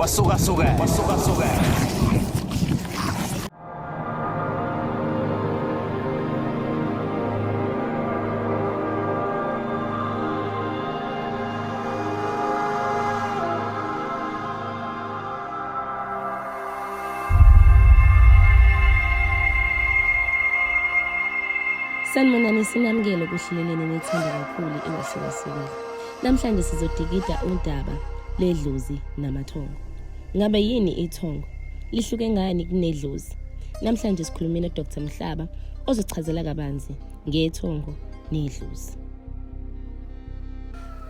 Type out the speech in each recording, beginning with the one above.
Kwasuka suka. Kwasuka suka. Sanibonani sinamukele kuhleleleni nithanda kakhulu iwasukwasukile. Namhlanje sizodikida udaba ledlozi namathongo. Ngabe yini ithongo? Lihluke ngani kunedlozi? Namhlanje sikhulumile noDr Mhlaba ozochazela kabanzi ngethongo nedlozi.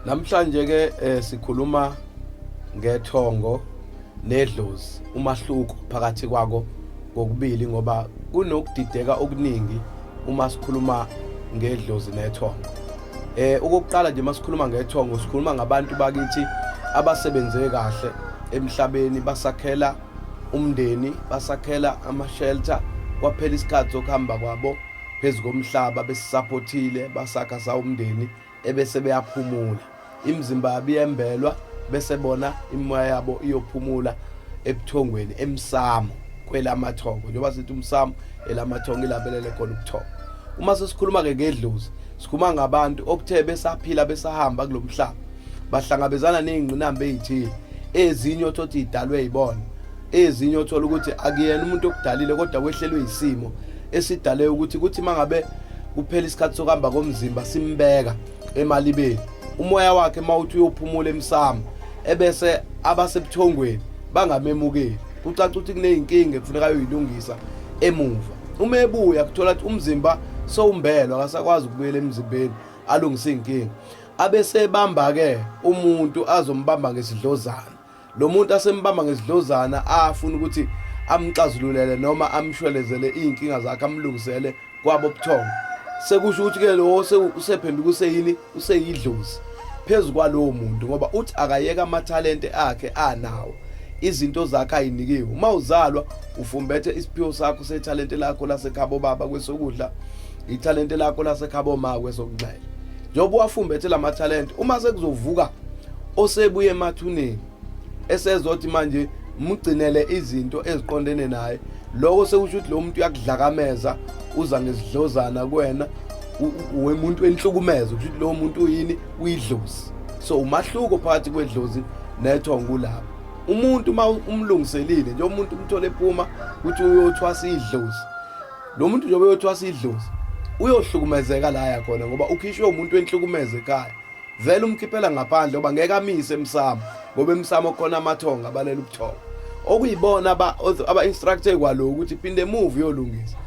Namhlanje ke eh, sikhuluma ngethongo nedlozi umahluko phakathi kwako kokubili ngoba kunokudideka okuningi uma sikhuluma ngedlozi nethongo. Eh okokuqala nje masikhuluma ngethongo sikhuluma ngabantu bakithi abasebenze kahle emhlabeni basakhela umndeni basakhela ama-shelter kwaphela isikhathi sokuhamba kwabo phezu komhlaba besisaphothile basakha sawumndeni ebese beyaphumula imizimba yabo iyembelwa bese bona imimoya yabo iyophumula ebuthongweni emsamo kwelamathongo njengoba sithi umsamo elamathongo ilabelele khona ubuthongo uma sesikhuluma-ke ngedlozi sikhuluma ngabantu okuthe besaphila besahamba kulo mhlaba bahlangabezana ney'ngqinamba ey'thile ezinye othothi idalwe yibona ezinye othola ukuthi akuyena umuntu okudalile kodwa wehlelwe yisimo esidale ukuthi kuthi mangabe kuphela isikhathi sokuhamba komzimba simbeka emalibeni umoya wakhe mawuthi uyophumula emsamo ebese abasebuthongweni bangamemukeli kucaca ukuthi kuneyinkinga ekufuneka ayoyilungisa emuva uma ebuya kuthola ukuthi umzimba sowumbelwa akasakwazi ukubuyela emzimbeni alungise iy'nkinga abesebamba-ke umuntu azombamba ngesidlozana lo muntu asembamba ngesidlozana afuna ukuthi amxazululele noma amshwelezele iy'nkinga zakhe amlungisele kwabo buthongo sekusho ukuthi-ke lowo usephenduka useyini useyidlozi phezu kwalowo muntu ngoba uthi akayeka amathalente akhe anawo izinto zakhe ayinikiwe uma uzalwa ufumbethe isiphiwo sakho sethalente lakho lasekhabo baba kwesokudla ithalente lakho lasekhabo ma kwesokunxele njengoba uwafumbethe la mathalente uma sekuzovuka osebuye emathuneni esezothi manje mugcinele izinto eziqondene naye lokho sekusho ukuthi lo muntu uyakudlakameza uza ngesidlozana kuwena wemuntu enhlukumezo kusho ukuthi lowo muntu uyini uyidlozi so umahluko phakathi kwedlozi nethongo kulapho umuntu uma umlungiselile nje umuntu umthole ephuma ukuthi uyothwasa idlozi lo muntu njengoba uyothwasa idlozi uyohlukumezeka la yakhona ngoba ukhishwe umuntu wenhlukumeze ekhaya vele umkhiphela ngaphandle ngoba ngeke amise emsamo ngoba emsamo khona amathonga abalela ubuthongo okuyibona aba-instructe kwalo ukuthi phinde emuva uyolungisa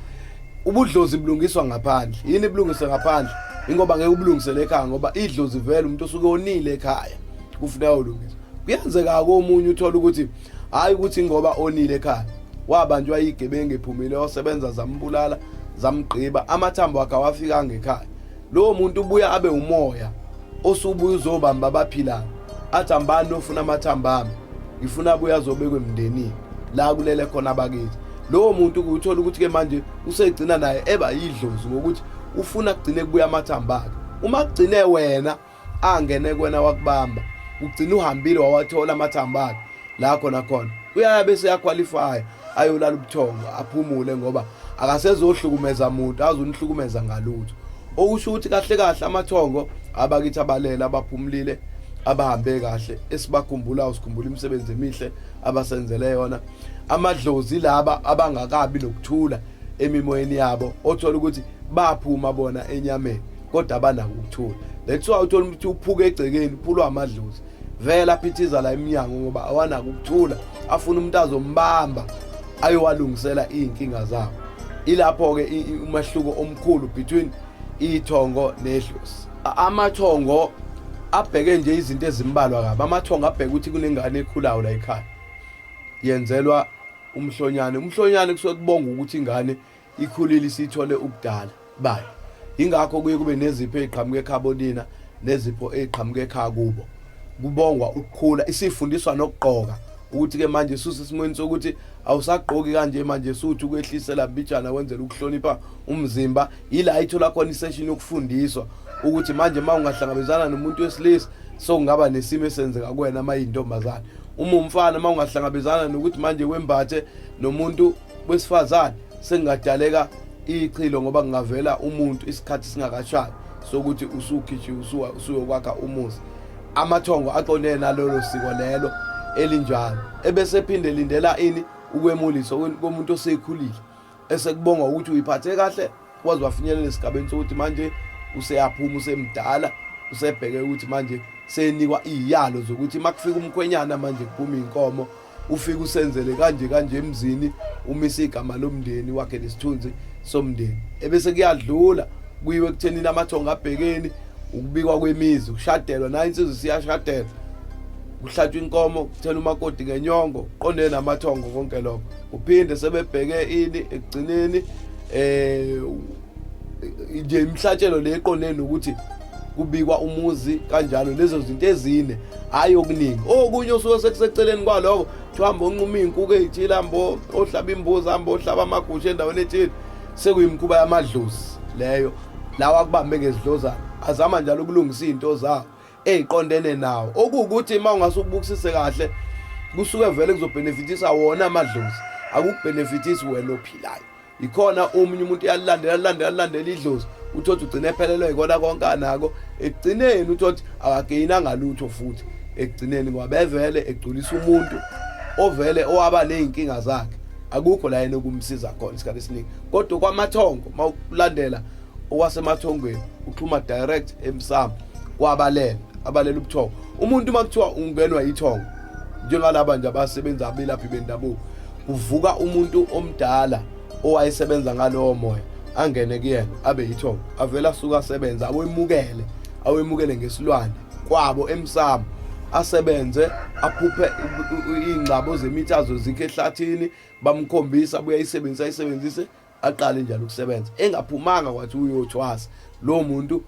ubudlozi bulungiswa ngaphandle yini bulungiswe ngaphandle ingoba ngeke ubulungisele ekhaya ngoba idlozi vele umuntu osuke onile ekhaya kufuneka ulungisa kuyenzeka komunye uthola ukuthi hayi ukuthi ngoba onile ekhaya wabanjwa igebengu ephumile osebenza zambulala zamgqiba amathambo akhe awafikanga ekhaya lowo muntu ubuya abe umoya osubuya uzobamba abaphilayo athi hambani nofuna amathambo ami ngifuna abuye azobekwa emndenini la kulele khona abakithi lowo muntu uthola ukuthi-ke manje usegcina naye eba yidlozi ngokuthi ufuna kugcine kubuya amathambo akhe uma kugcine wena angene kuwena wakubamba ugcina uhambile wawathola amathambo akhe la khona khona uyaya bese yaqualify ayolala ubuthongo aphumule ngoba akasezohlukumeza muntu azonihlukumeza ngalutho okusho ukuthi kahle kahle amathongo abakithi abalele abaphumulile abahambe kahle esibakhumbulayo sikhumbula imisebenzi emihle abasenzele yona amadlozi laba abangakabi nokuthula emimoyeni yabo othola ukuthi baphuma bona enyameni kodwa abanako ukuthula that's why uthola ukuthi uphuke egcekeni uphulwa amadlozi vele aphithiza la eminyango ngoba awanako ukuthula afuna umuntu azombamba ayowalungisela iy'nkinga zawo ilapho-ke umahluko omkhulu between ithongo nedlozi amathongo abheke nje izinto ezimbalwa kabi amathongo abheke ukuthi kunengane ekhulayo la ekhaya yenzelwa umhlonyane umhlonyane kusuke kubonga ukuthi ingane ikhulile isithole ubudala bayo ingakho kuye kube nezipho eziqhamuka ekhabo nina nezipho eziqhamuka ekhaya kubo kubongwa ukukhula isifundiswa nokugqoka ukuthi ke manje suse esimweni sokuthi awusagqoki kanje manje suthi ukwehlisela mbijana wenzela ukuhlonipha umzimba yila ithola khona isession yokufundiswa ukuthi manje uma ungahlangabezana nomuntu wesilisa sokungaba nesimo esenzeka kuwena uma yintombazane Uma umfana uma ungahlangabezana nokuthi manje wembathe nomuntu wesifazane, sengingadaleka ichilo ngoba kungavela umuntu isikhathi singakashayi sokuthi usukhishiwe usuyokwakha umuzi. Amathongo aqondene nalolo siko lelo elinjalo, ebese ephinde lindela ini ukwemuliswa komuntu osekhulile, esekubongwa ukuthi uyiphathe kahle waze wafinyelela esigabeni sokuthi manje useyaphuma, usemdala, usebheke ukuthi manje senikwa iyalo zokuthi makufika umkhwenyana manje kuphuma inkomo, ufike usenzele kanje kanje emzini, umise igama lomndeni wakhe nesithunzi somndeni. Ebese kuyadlula kuyiwe ekuthenini amathongo abhekeni ukubikwa kwemizi, ukushadelwa, nayo insizwa isiyashadelwa, kuhlatshwa inkomo, kuthela umakoti ngenyongo, qondene namathongo konke lokho. Kuphinde sebebheke ini ekugcineni nje imihlatshelo le eqondene nokuthi kubikwa umuzi kanjalo, lezo zinto ezine, hhayi okuningi. Okunye osuke sekuseceleni kwaloko, kuthiwa hamba onquma iy'nkuku ey'thile, hamba ohlaba imbuzi, hamba ohlaba amagusha endaweni ethile, sekuyimikhuba yamadlozi leyo. Lawa akubambe ngezidlozana azama njalo ukulungisa iy'nto zawo ey'qondene nawo, okuwukuthi uma ungase ukubukisise kahle kusuke vele kuzobhenefithisa wona amadlozi, akukubhenefithisi wena ophilayo. Ikhona omunye umuntu uyalilandela lilandela lilandela idlozi, uthotha ugcine ephelelwe yikona konke anako ekugcineni, uthotha akageyinanga lutho futhi ekugcineni, ngoba bevele egculisa umuntu ovele owaba ney'nkinga zakhe, akukho la yena okumsiza khona isikhathi esiningi. Kodwa kwamathongo, uma ukulandela okwasemathongweni, uxhuma direct emsamo kwabalela abalela ubuthongo. Umuntu uma kuthiwa ungenwa ithongo, njengalaba nje abasebenza abelaphi bendabuko, kuvuka umuntu omdala owayesebenza ngalowo moya angene kuyena abe yithongo, avele asuke asebenze, awemukele awemukele ngesilwane kwabo emsamo, asebenze aphuphe iy'ngxabo zemithi azozikha ehlathini, bamkhombisa, abuye ayisebenzise ayisebenzise, aqale njalo ukusebenza engaphumanga kwathi uyothwasa. Lo muntu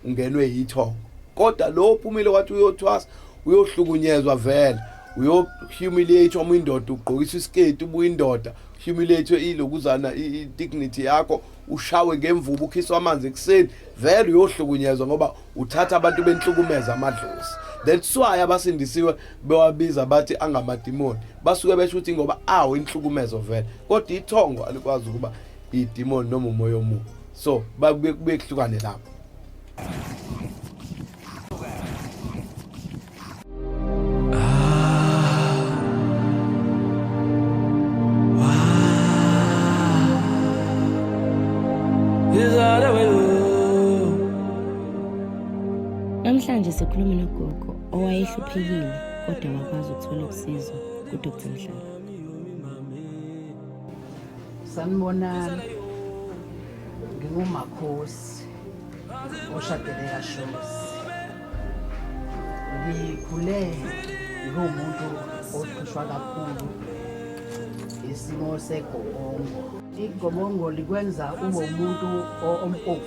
ungenwe yithongo. Kodwa lo ophumile wathi uyothwasa uyohlukunyezwa vele, uyohumiliate uma indoda, ugqokisa isiketi ubuye indoda, humiliate ilokuzana i-dignity yakho, ushawe ngemvubu, ukhiswa amanzi ekuseni, vele uyohlukunyezwa ngoba uthatha abantu benhlukumeza amadlozi. That's why abasindisiwe bewabiza bathi angamadimoni, basuke besho ukuthi ngoba awo inhlukumezo vele. Kodwa ithongo alikwazi ukuba idimoni noma umoya omubi, so bakuye kubuye kuhlukane lapho. Namhlanje sikhuluma nogogo owayehluphekile kodwa wakwazi ukuthola usizo kuDr Mhlaba. Sanibonani. Ngingumakhosi oshadele kaShozi. Ngikhule ngiwumuntu ohlushwa kakhulu isimo segobongo. Igobongo likwenza ube umuntu ompofu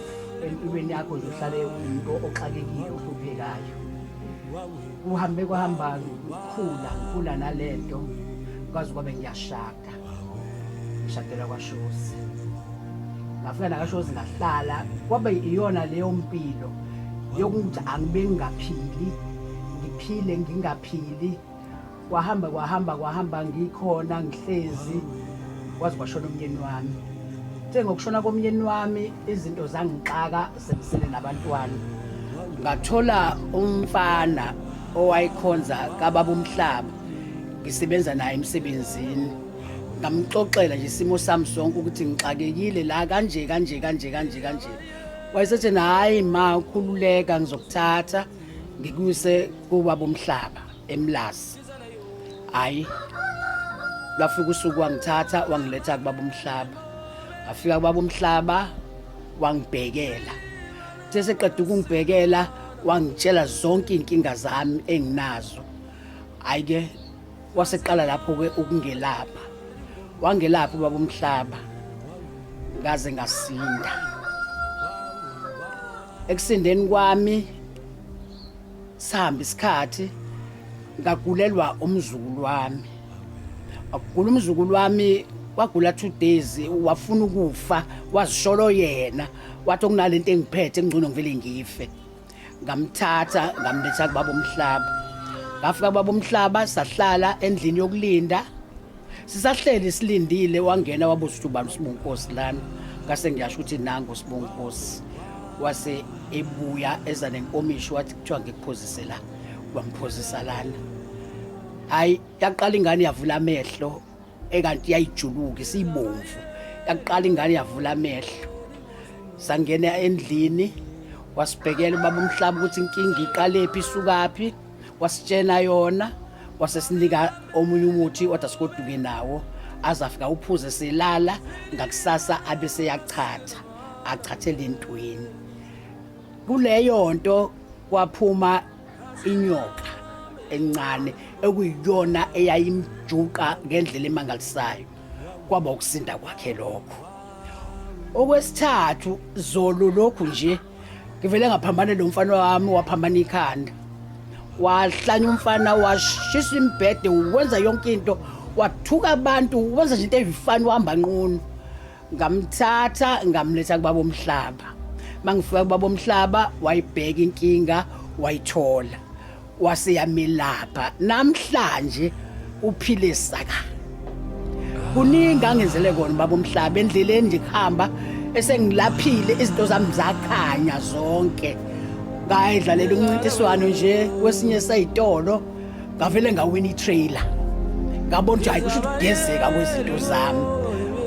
empilweni yakho nje, uhlale umuntu oxakekile ohluphekayo. Kuhambe kwahamba ngikhula ngikhula nalento kwaze kwabe ngiyashada, ngishadela kwaShozi. Ngafika nakashozi ngahlala, kwabe iyona leyo mpilo yokuthi angibe ngingaphili, ngiphile ngingaphili. Kwahamba kwahamba kwahamba ngikhona ngihlezi, kwaze kwashona umyeni wami. Kuthe ngokushona komyeni wami izinto zangixaka, sengisele nabantwana. Ngathola umfana owayekhonza kababa umhlaba, ngisebenza naye emsebenzini. Ngamxoxela nje isimo sami sonke ukuthi ngixakekile la kanje kanje kanje kanje kanje. Wayesethi hhayi ma, ukhululeka, ngizokuthatha ngikuyise kubaba umhlaba eMlazi. Hhayi, lwafika usuku wangithatha wangiletha kubaba umhlaba. Ngafika kubaba umhlaba wangibhekela. Seseqeda ukungibhekela wangitshela zonke iy'nkinga zami enginazo. Hhayi-ke waseqala lapho-ke ukungelapha. Wangelapha ubaba umhlaba ngaze ngasinda. Ekusindeni kwami sahamba isikhathi ngagulelwa umzukulu wami. Wagula umzukulu wami, wagula 2 days, wafuna ukufa, wazisholo yena, wathi okunalento engiphethe ngcono ngivele ngife. Ngamthatha ngamletha kubaba umhlaba. Ngafika baba umhlaba, sahlala endlini yokulinda. Sisahleli silindile, wangena wabuza ukuthi ubani uSibonkosi lana. Ngase ngiyasho ukuthi nangu uSibonkosi. Wase ebuya eza nenkomishi, wathi kuthiwa ngikuphozise la, wamphozisa lana. Hayi, yaqala ingane yavula amehlo, ekanti yayijuluka isibomvu. Yaqala ingane yavula amehlo, sangena endlini, wasibhekela ubaba umhlaba ukuthi inkinga iqalephi, isukaphi, wasitshena yona, wasesinika omunye umuthi wathi asigoduke nawo, azafika uphuze silala, ngakusasa abe seyachatha, achathele entweni. Kuleyo nto kwaphuma inyoka encane ekuyiyona eyayimjuqa ngendlela emangalisayo, kwaba ukusinda kwakhe lokho. Okwesithathu, zolo lokhu nje ngivele ngaphambana lo mfana wami, waphambana ikhanda, wahlanya umfana, washisa imbhede, wenza yonke into, wathuka abantu, wenza nje into eyifani, wahamba nqunu. Ngamthatha ngamletha kubaba omhlaba. Mangifika kubaba omhlaba, wayibheka inkinga, wayithola, waseyamilapha. Namhlanje uphile saka. Kuningi angenzele kona baba umhlaba endleleni nje kuhamba, esengilaphile izinto zami zakhanya zonke. Ngayidlalela umncintiswano nje kwesinye seyitolo, ngavele ngawina i-trailer. Ngabona ukuthi hayi, kusho ukuthi kugezeka kwezinto zami.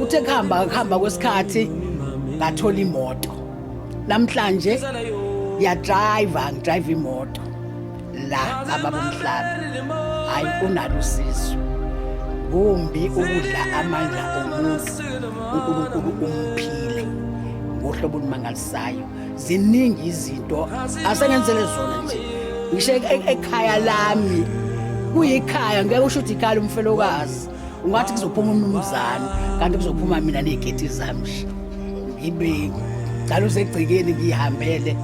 Uthe kuhamba kuhamba kwesikhathi ngathola imoto. Namhlanje ngiyadrive, ngidrive imoto la ababa umhlaba. Hayi, unalo usizo. Kumbi ukudla amandla omuntu, uNkulunkulu umphile ngohlobo olumangalisayo. Ziningi izinto asengenzele zona nje. Ngisho ekhaya lami, kuyikhaya, ngeke usho ukuthi ikhaya lomfelokazi, ungathi kuzophuma umnumzane, kanti kuzophuma mina ney'geti zami nje. Ngibe ngicala usegcekeni ngihambele.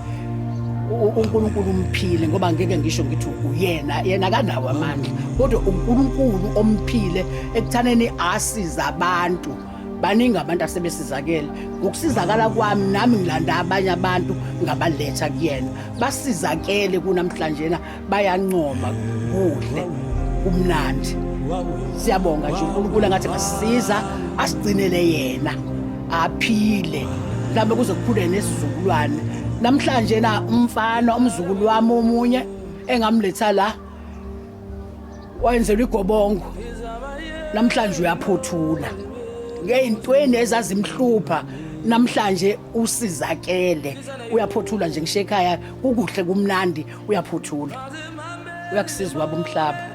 uNkulunkulu umphile, ngoba ngeke ngisho ngithi uyena, yena akanawo amandla, kodwa uNkulunkulu omphile ekuthaneni asiza abantu. Baningi abantu asebesizakele ngokusizakala kwami, nami ngilanda abanye abantu ngabaletha kuyena, basizakele kunamhlanje na bayancoma, kuhle kumnandi. Siyabonga nje uNkulunkulu engathi ngasisiza, asigcinele yena aphile, mhlawumbe kuze kukhule nesizukulwane. Namhlanje na umfana, umzukulu wami omunye engamletha la, wayenzelwa igobongo, namhlanje uyaphuthula ngey'ntweni ezazimhlupha, namhlanje usizakele, uyaphuthula nje. Ngisho ekhaya kukuhle kumnandi, uyaphuthula, uyakusiza ubaba umhlaba.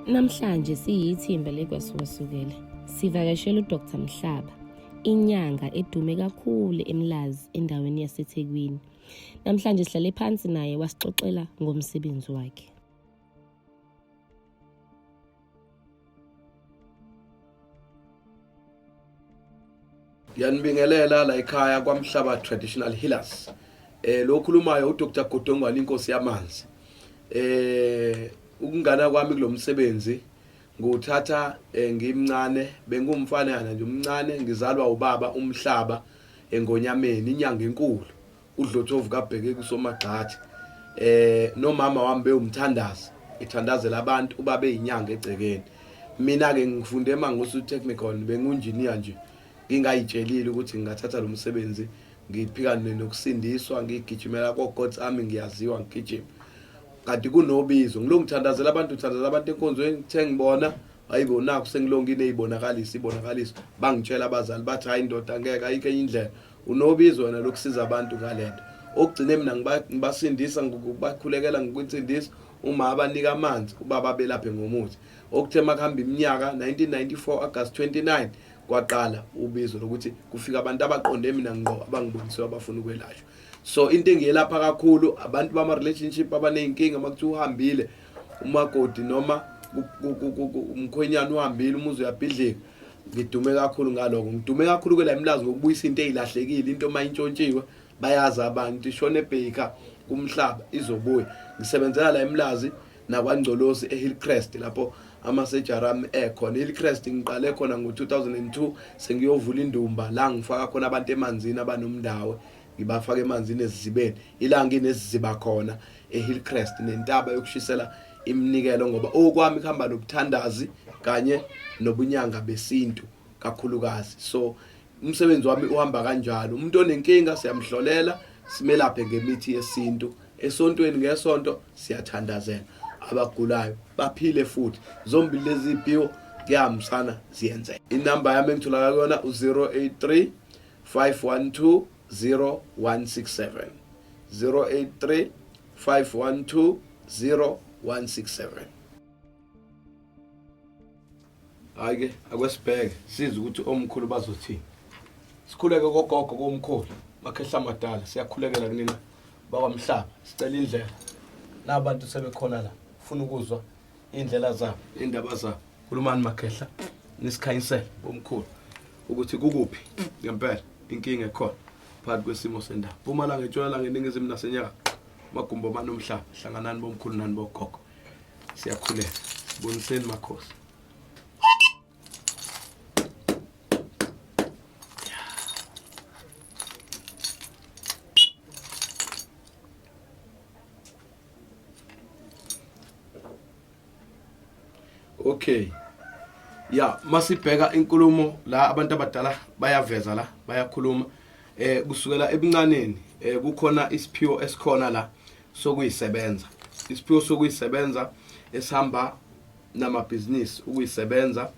Namhlanje siyithimba leKwasukasukela sivakashela uDr Mhlaba, inyanga edume kakhulu eMlazi endaweni yaseThekwini. Namhlanje sihlale phansi naye wasixoxela ngomsebenzi wakhe. Ngiyanibingelela la ekhaya kwaMhlaba Traditional Healers. Lo khulumayo uDr Godongwane, inkosi yamanzi. Ukungana kwami kulomsebenzi ngiwuthatha ngimncane, bengumfana nje umncane, ngizalwa ubaba uMhlaba engonyameni, inyanga enkulu, uDlothovu kaBheke kusomagxathi. Nomama wami bewumthandazi, ethandazela abantu, ubaba eyinyanga egcekeni. Mina ke ngifunde eMangosuthu Technikon, bengunjiniya nje, ngingayitshelile ukuthi ngingathatha lo msebenzi ngiphika nokusindiswa, ngigijimela koGod's Army, ngiyaziwa ngigijima. Kanti kunobizo, ngilongu ngithandazela abantu, ngithandazela abantu enkonzweni, ngithe ngibona hayibo nakho sengilonke ineyibonakalisa ibonakaliso. Bangitshela abazali bathi hayi ndoda, ngeke, ayikho enye indlela, unobizo wena lokusiza abantu ngalento. Okugcine mina ngibasindisa ngokubakhulekela ngokwinsindiso, uma abanika amanzi, ubaba belaphe ngomuthi. Okuthe makuhamba iminyaka, 1994 August 29 kwaqala ubizo lokuthi kufika abantu abaqonde mina ngqo, abangibonisiwe, abafuna ukwelashwa. So into engiyelapha kakhulu abantu bama relationship abaneyinkinga, makuthiwa uhambile umakoti noma umkhwenyana uhambile, umuzi uyabhidlika. Ngidume kakhulu ngaloko, ngidume kakhulu kwela eMlazi ngokubuyisa into ezilahlekile. Into mayintshontshiwe bayazi abantu, ishone ebheka kumhlaba izobuya. Ngisebenzela la eMlazi nakwaNgcolosi eHillcrest, lapho amasejari ami ekhona. Hillcrest ngiqale khona ngo-2002, sengiyovula indumba la ngifaka khona abantu emanzini abanomndawo, ngibafaka emanzini esizibeni, ila nginesiziba khona eHillcrest, nentaba yokushisela iminikelo, ngoba okwami kuhamba nobuthandazi kanye nobunyanga besintu kakhulukazi. So umsebenzi wami uhamba kanjalo. Umuntu onenkinga siyamhlolela, simelaphe ngemithi yesintu. Esontweni ngesonto siyathandazela abagulayo baphile futhi. Zombili lezi ziphiwo kuyahambisana, ziyenzeka. Inamba yami engitholakala kuyona u-083 512 0167, 083 512 0167. Hayi ke, akwesibheke sizwe ukuthi omkhulu bazothini. Sikhuleke kogogo, komkhulu, makhehla amadala, siyakhulekela kunina bakwamhlaba, sicela indlela. Nabantu sebekhona la, ufuna ukuzwa indlela zabo, indaba zabo. Khulumani makhehla, nisikhanyisele bomkhulu ukuthi kukuphi ngempela inkinga ekhona phakathi kwesimo sendawo. Mpumalanga, entshonalanga, eningizimu nasenyakatho, magumbi omane omhlaba, hlanganani bomkhulu nani bogogo, siyakhuleka, siboniseni makhosi. Okay, ya, masibheka inkulumo la, abantu abadala bayaveza la, bayakhuluma kusukela ebuncaneni. Kukhona isiphiwo esikhona la sokuyisebenza, isiphiwo sokuyisebenza esihamba namabhizinisi, ukuyisebenza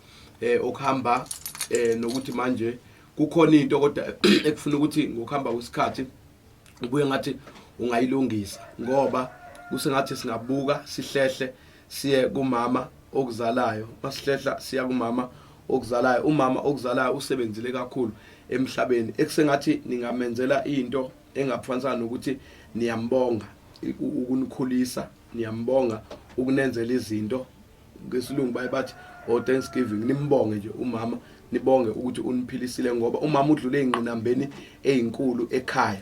okuhamba nokuthi manje kukhona into kodwa ekufuna ukuthi ngokuhamba kwesikhathi ubuye ngathi ungayilungisa, ngoba kusengathi singabuka sihlehle siye kumama okuzalayo. Masihlehla siya kumama okuzalayo, umama okuzalayo usebenzile kakhulu emhlabeni, ekusengathi ningamenzela into engafanisana nokuthi niyambonga ukunikhulisa, niyambonga ukunenzela izinto. Ngesilungu baye bathi oh thanksgiving, nimbonge nje umama, nibonge ukuthi uniphilisile, ngoba umama udlule ey'ngqinambeni ey'nkulu ekhaya,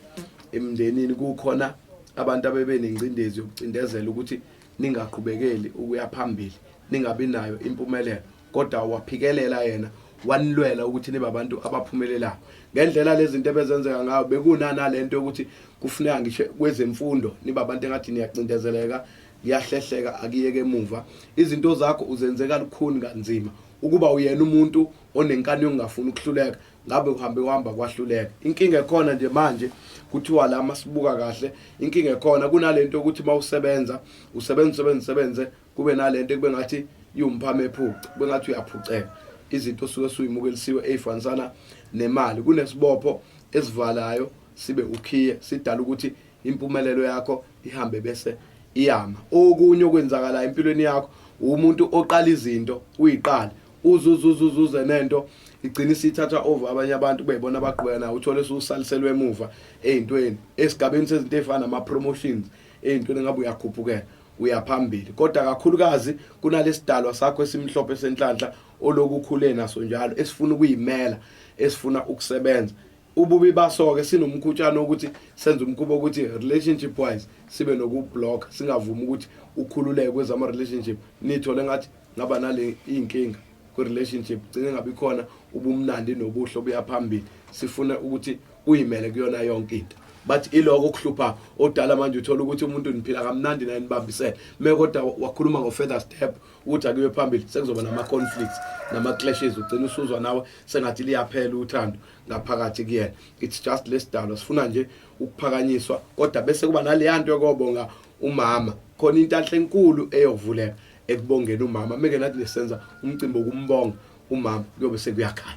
emndenini kukhona abantu abebenengcindezi yokucindezela ukuthi ningaqhubekeli ukuya phambili, ningabi nayo impumelelo, kodwa waphikelela yena, wanilwela ukuthi nibe abantu abaphumelelayo ngendlela lezi zinto ebezenzeka ngayo. Bekunana lento yokuthi kufuneka ngisho kwezemfundo nibe abantu engathi niyacindezeleka, kuyahlehleka, akuyeke emuva. Izinto zakho uzenzeka lukhuni kanzima. Ukuba uyena umuntu onenkani yokungafuni ukuhluleka, ngabe uhambe uhamba kwahluleka. Inkinga ekhona nje manje, kuthiwa la masibuka kahle inkinga ekhona, kunalento yokuthi mawusebenza, usebenza, usebenza, usebenze, kube nalento kube ngathi iwumphama ephuca, kube ngathi uyaphuceka izinto osuke suyimukelisiwe ezifanisana nemali. Kunesibopho esivalayo sibe ukhiye, sidala ukuthi impumelelo yakho ihambe bese iyama. Okunye okwenzakalayo empilweni yakho, umuntu oqala izinto, uyiqale, uzuzuzuzuze nento, igcina isithatha over abanye abantu, kube yibona abaqhubeka nawo, uthole ususaliselwe emuva ey'ntweni, esigabeni sezinto ey'fana nama-promotions ey'ntweni, ngabe uyakhuphukela uyaphambili. Kodwa kakhulukazi kunalesidalwa sakho esimhlophe senhlanhla oloku ukhule naso njalo, esifuna ukuyimela, esifuna ukusebenza. Ububi baso-ke, sinomkhutshana ukuthi senze umkhuba ukuthi relationship wise sibe nokublock, singavumi ukuthi ukhululeke kwezama-relationship. Nithole ngathi ngaba nale iy'nkinga kwi-relationship, gcine ngabi khona ubumnandi nobuhle obuya phambili. Sifune ukuthi uyimele kuyona yonke into. Bathi iloko okuhlupha odala manje, uthola ukuthi umuntu niphila kamnandi naye, nibambisene me, kodwa wakhuluma ngo-further step ukuthi akuye phambili, sekuzoba nama-conflicts nama-clashes, ugcina usuzwa nawe sengathi liyaphela uthando ngaphakathi kuyena. It's just lesidalwa sifuna nje ukuphakanyiswa, kodwa bese kuba naleya nto yokobonga umama khona, inhlanhla enkulu eyovuleka ekubongeni umama. Meke nathi nesenza umcimbi wokumbonga umama, kuyobe sekuyakhanya.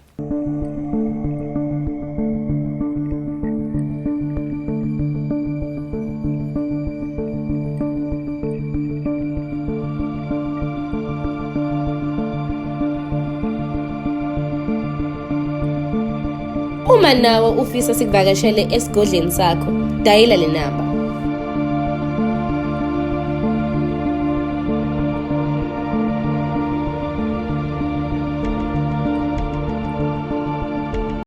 Uma nawe ufisa sikuvakashele esigodleni sakho, dayila le namba.